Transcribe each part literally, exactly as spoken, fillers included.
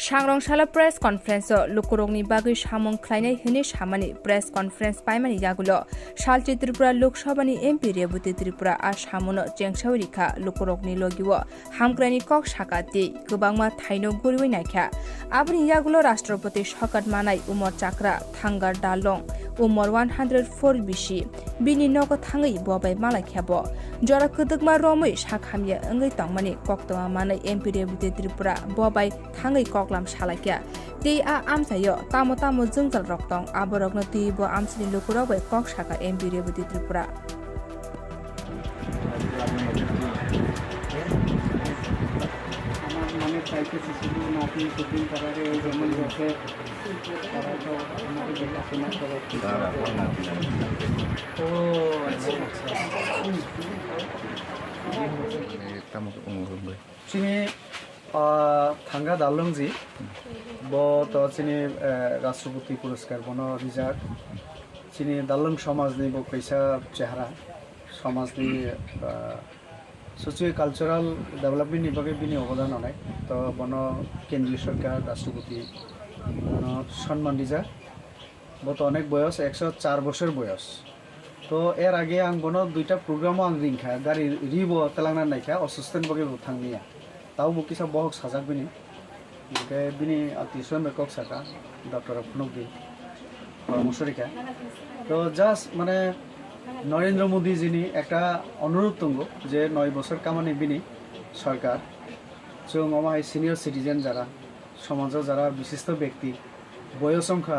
Sangrong salo press conference o lukurokni bagwi samung khlainai hwnwi samani press conference paimani yagulo salchi Tripura Lok Sabha ni M P Rebati Tripura a samuno chengsawi rikha, lukurokni logio hamkraini kok saka tei kwbangma thaino guriwi naikha. Aboni yagulo Rashtrapati sokat manai Umor Chakra, Thangar Darlong, Umor one hundred four B C, bini nogo thangwi bo bai malaikha bo. Jora kwdwkma romwi sak hamya wngwi tongmani koktwma manwi M P Rebati Tripura bo bai thangwi koklam salaikha. Tei a amchaio tamo tamo jwngjal rok tong, aborokno twiwi bo amchaini lukurok bai kok saka M P Rebati Tripura. আমার মনে চাইতেছে শুধু নাতি কুটুম পাড়ারে ওই যেমন বসে তারা তো আমাকে দেখাশোনা করে। ও আচ্ছা, আচ্ছা। Tamo wng wng bai. Chini, ah, Thanga Darlongji, bo to chini, eh, Rashtrapati Puraskar bono rijak. Chini Darlong somajni bo kaisa chehra, somajni, ah, socio cultural development ni bagwi bini obodan onek. To bono Kendriya Sorkar, Rashtrapati bono sonman rijak. Bo to onek boyos, ekso char bosor boyos. To er age ang bono duita program o ang ringkha, gari ribo telangna naikha, osusteni bagwi bo thangmaya. Tabo bo kisa bohok sajak bini. Hingke bini atwi swnambai kok saka, doctor rok phunukdi, poramorso rikha. To just mane Narendra Modi ji ni ekta onurodh tongo je noi bosor kamani bini sorkar. Chwng omo hai senior citizen jara, somajo jara bishisto bekti, boyos wngkha,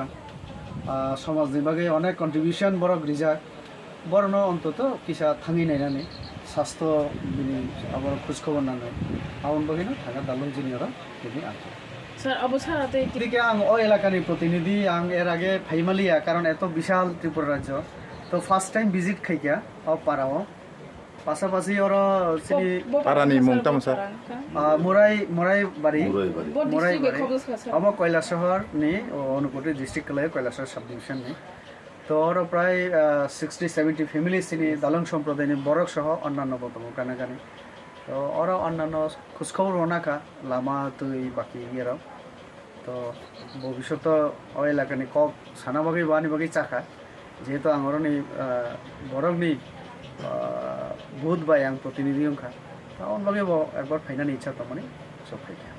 ah, somajni bagwi onek contribution borok rijak, borokno ontoto kisa thangwi nainani, sasto bini abo khoj khobor nanai, aboni bagwino Thanga Darlong jini oro tini ang. Sir, abo sara tei ki- Edike ang o elakani protinidhi, ang er age phaimaliya, karon eto bishal Tripura rajyo, to first time visit khaikha o para o. Pasapasi oro chini Bo-, bo-, Parani mung tamo, sir? Parang, ha? Ah, Murai, Murai Bari. Murai Bari. Bo Murai district Bari. Khobos ka, sir? Omo Kailasahar ni, o, Unakoti district kwlai, Kailasahar subdivision ni. To oro prai, ah, sixty seventy families chini Dalong Somproday ni borok soho onnanno bo tongo gana gani. To oro onnanno khojkhobor rwna kha, lama twi baki yerok. To bobishoto o elakani kok sana bagwi bo ani bagwi chakha, jehetu ang oroni, ah, borokni, ah, vote bai ang protinidhi wngkha, to aboni bagwi bo ekbar phainani ichha tongmani sok phaikha.